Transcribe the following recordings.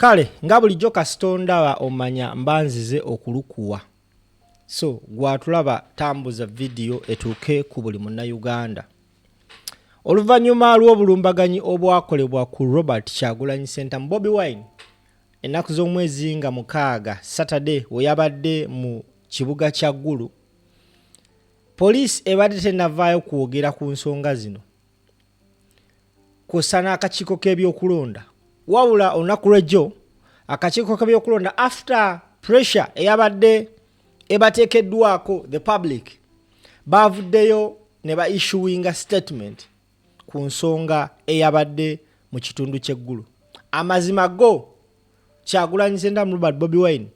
Kale nga bulijjo, kasita ondaba omanya mba nzize okulukuwa. So gwatulaba, tambuza vidiyo etuuke ku buli Munnayuganda. Oluvannyuma lw'obulumbaganyi obwakolebwa ku Robert Kyagulanyi Ssentamu, Bobi Wine, ennaku z'omwezi nga 6, Saturday, we yabadde mu kibuga kya Gulu, poliisi ebadde tennavaayo kwogera ku nsonga zino kw'ossa n'akakiiko k'ebyokulonda. Wabula olunaku lw'ejjo akakiiko k'ebyokulonda, after pressure eyabadde ebateekeddwako the public, baavuddeyo ne ba issuinga statement ku nsonga eyabadde mu kitundu ky'e Gulu. Amazima go, Kyagulanyi Ssentamu Robert, Bobi Wine,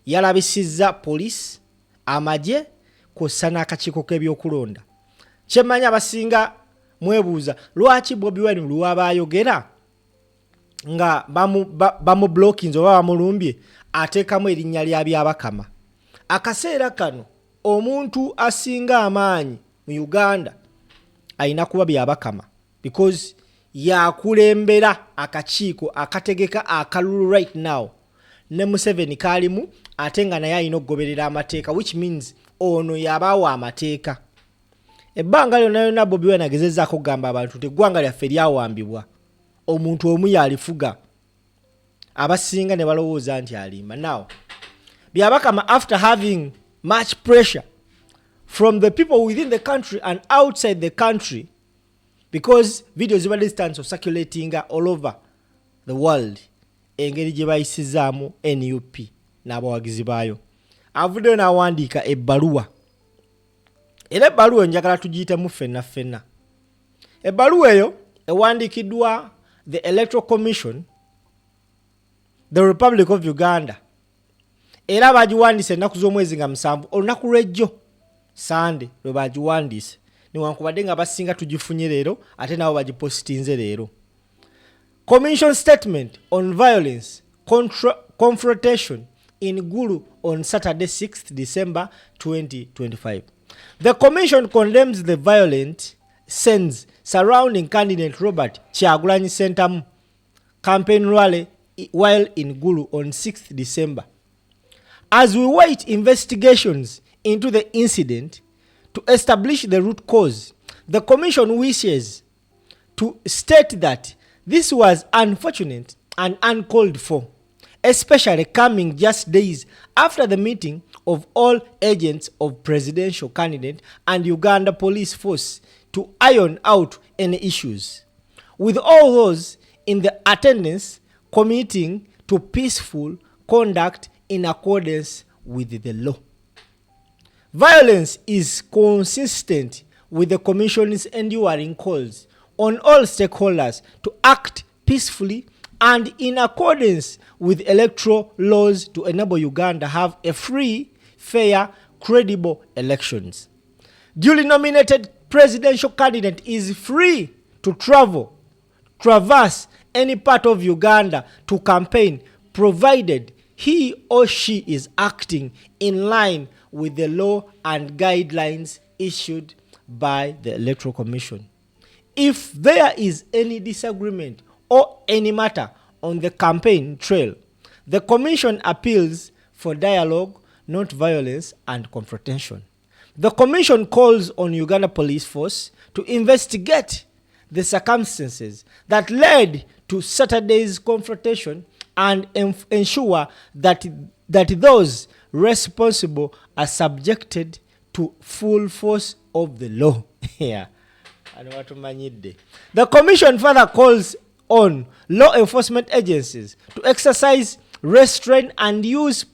yalabisizza poliisi, amagye kw'ossa n'akakiiko k'ebyokulonda. Kyemmanyi, abasinga mwebuuza lwaki Bobi Wine buli waba ayogera nga bamublockinze oba bamulumbye, ateekamu erinnya lya Byabakama. Akaseera kano omuntu asinga amaanyi mu Uganda alina kuba Byabakama, because yakulembera akakiiko akategeka akalulu right now, ne Museveni kaalimu, ate nga naye alina okugoberera amateeka, which means ono yabaawa amateeka. Ebbanga lyonna lyonna Bobi Wine agezezaako okugamba abantu nti eggwanga lyaffe lyawambibwa, omuntu omu yalifuga, abasinga ne balowooza nti alimba. Now Byabakama, after having much pressure from the people within the country and outside the country, because video zibadde zitandise circulating all over the world, engeri gye bayisizaamu NUP n'abawagizi baayo, avuddeyo n'awandiika ebbaluwa. Era ebbaluwa eyo njagala tugiyitemu ffenna ffenna. Ebbaluwa eyo ewandiikiddwa the Electoral Commission, the Republic of Uganda, era bagiwandiise ennaku z'omwezi nga 7, olunaku lw'ejjo Sande lwe bagiwandiise, newankubadde nga basinga tugifunye leero, ate nabo bagipositinze leero. Commission statement on violence confrontation in Gulu on Saturday, 6th December 2025. The Commission condemns the violent scenes surrounding candidate Robert Kyagulanyi Ssentamu campaign rally while in Gulu on 6th December. As we wait investigations into the incident to establish the root cause, the Commission wishes to state that this was unfortunate and uncalled for, especially coming just days after the meeting of all agents of presidential candidate and Uganda Police Force to iron out any issues, with all those in the attendance committing to peaceful conduct in accordance with the law. Violence is consistent with the Commission's enduring calls on all stakeholders to act peacefully and in accordance with electoral laws to enable Uganda have a free, fair, credible elections. Duly nominated presidential candidate is free to travel, traverse any part of Uganda to campaign, provided he or she is acting in line with the law and guidelines issued by the Electoral Commission. If there is any disagreement or any matter on the campaign trail, the Commission appeals for dialogue, not violence and confrontation. The Commission calls on Uganda Police Force to investigate the circumstances that led to Saturday's confrontation and ensure that those responsible are subjected to full force of the law. Yeah. Ano batumanyidde. The Commission further calls on law enforcement agencies to exercise restraint and use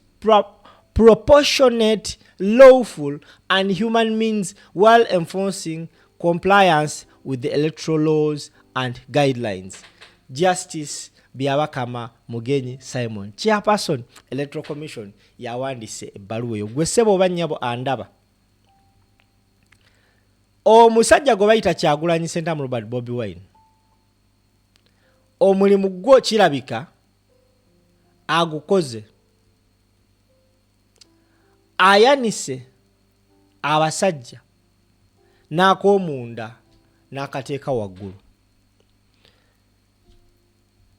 proportionate, lawful, and human means while enforcing compliance with the electoral laws and guidelines. Justice Byabakama Mugenyi Simon, Chairperson, Electoral Commission, yawandiise ebbaluwa eyo. Gwe ssebo oba nnyabo andaba, omusajja gwe bayita Kyagulanyi Ssentamu Robert, Bobi Wine, omulimu gwo kirabika agukoze, ayanise abasajja n'ak'omunda n'akateeka waggulu.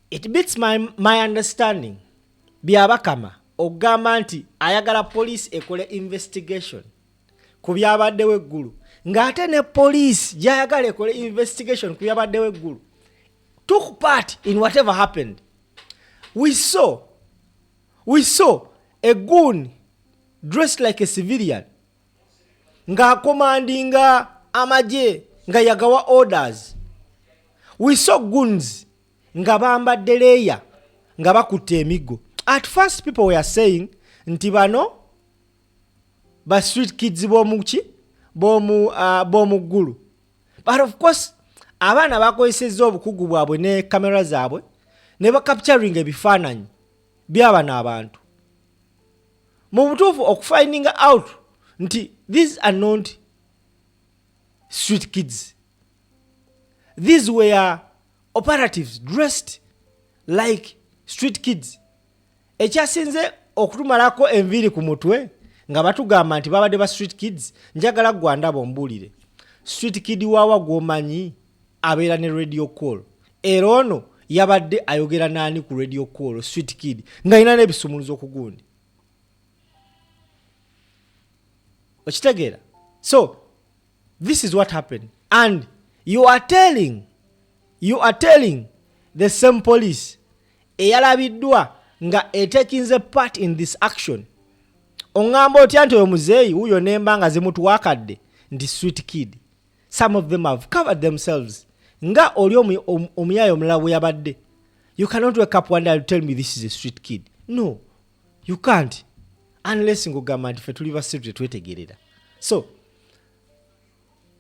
It beats my understanding. Byabakama okugamba nti ayagala poliisi ekole investigation ku byabaddewo eggulu, ng'ate ne poliisi gy'ayagala ekole investigation ku byabaddewo eggulu took part in whatever happened. We saw a goon dressed like a civilian ng'acommandinga amagye, nga yagawa orders. We saw goons nga bambadde leeya, nga bakutte emiggo. At first people were saying nti bano ba street kids b'omuki b'omu ggulu, but of course abaana bakozesezza obukugu bwabwe ne kamera zaabwe ne bacapturing ebifaananyi byabano abantu. Mu butuufu, okufinding out nti these are not street kids, these were operatives dressed like street kids. Ekyasinze okutumalako enviiri ku mutwe nga batugamba nti babadde ba street kids, njagala gwandaba ombuulire, street kid waawa gw'omanyi abeera ne radio call? Era ono yabadde ayogera naani ku radio call, street kid ng'alina n'ebisumuluzo ku gundi? Okitegeera? So this is what happened, and you are telling the same police eyalabiddwa nga etakinze part in this action, oŋŋamba otya nti oyo muzeeyi wuuyo nemba nga zimutwakadde nti street kid? Some of them have covered themselves nga oli omuyayi omulala bwe yabadde. You cannot wake up one day and tell me this is a street kid. No, you can't, unless ng'ogamba nti ffe tuli basiru, tetwetegerera. So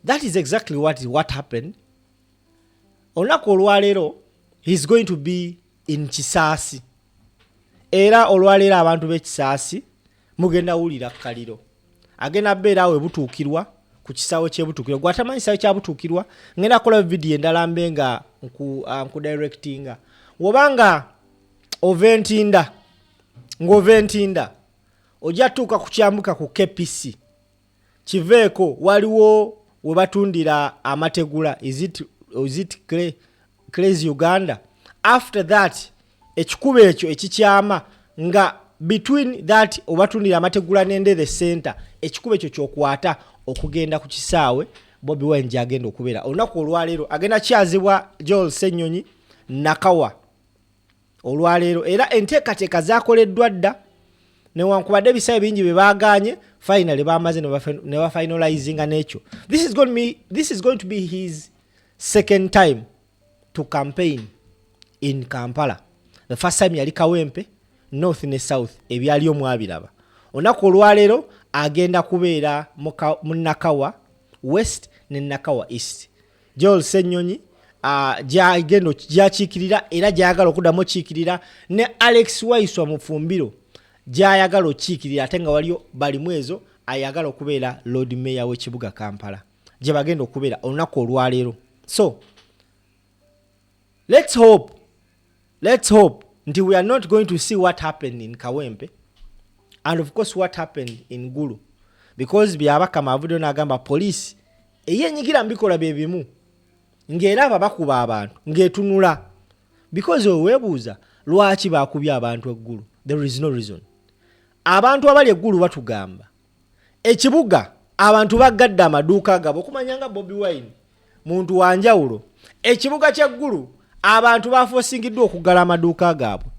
that is exactly what happened. Olunaku olwaleero he is going to be in Kisaasi, era olwaleero abantu b'ekisaasi mugenda wulira kkaliro. Agenda beera awo ebutuukirwa ku kisaawe kyebutuukirwa. Gwatamanyi kisaawe kyabutuukirwa, ngenda kukola vidiyo endala mbe nga nkudirectinga. Wobanga ova entinda, ng'ova entinda ojja tuuka ku kyambuka ku KPC, kiveeko, waliwo we batundira amategula. Is it Crazy Uganda? After that, ekikubo ekyo ekikyama nga between that obatundira amategula nendere center, ekikubo ekyo kyokwata okugenda ku kisaawe Bobi Wine gyagenda okubeera olunaku olwaleero. Agenda kyazibwa Joel Ssenyonyi Nakawa olwaleero, era enteekateeka zakoleddwa dda. Newankubadde ebisaawe bingi bye baagaanye, finally bamaze ne bafinalizinga n'ekyo. This is going to be his second time to campaign in Kampala. The first time yali Kawempe North ne South, ebyaliyo mwabiraba. Olunaku olwaleero agenda kubeera mu Nakawa West ne Nakawa East. Joel Ssenyonyi gyagenda gyakiikirira era gyayagala okuddamu okiikirira, ne Alex Waiswa Mufumbiro gyayagala okiikirira, ate nga waliyo balimu ezo ayagala okubeera Lord Mayor w'ekibuga Kampala, gye bagenda okubeera olunaku olwaleero. So let's hope nti we are not going to see what happened in Kawempe and of course what happened in Gulu, because Byabakama avuddeyo n'agamba poliisi eyenyigira mu bikolwa bye bimu, ng'era abo bakuba abantu ng'etunula, because oweebuuza lwaki bakubye abantu eggulu. There is no reason. Abantu abali eggulu batugamba ekibuga abantu baggadde amaduuka gaabwe. Okumanya nga Bobi Wine muntu wanjawulo, ekibuga kyeggulu abantu baforcingiddwa okuggala amaduuka gaabwe.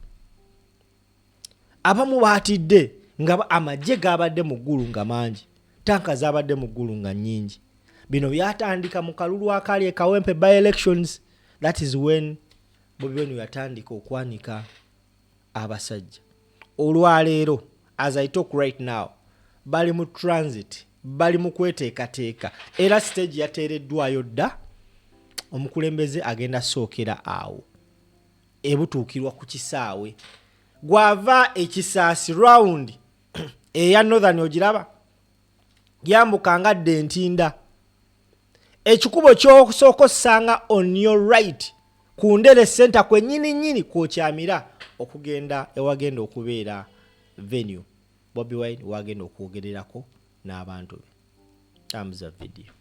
Abamu baatidde nga amagye gabadde mu ggulu nga mangi, tanka zabadde mu ggulu nga nnyingi. Bino byatandika mu kalulu akaali e Kawempe by elections. That is when Bobi Wine yatandika okwanika abasajja. Olwaleero, as I talk right now, bali mu transit, bali mu kweteekateeka, era stage yateereddwayo dda. Omukulembeze agenda sookera awo ebutuukirwa ku kisaawe. Gwava ekisaasi round eya Northern, ogiraba yambuka nga dda entinda, ekikubo kyosooka osanga on your right ku Ndere Center kwennyini nnyini kwokyamira okugenda ewagenda okubeera venue Bobi Wine wagenda okwogererako n'abantu be. Tambuza video.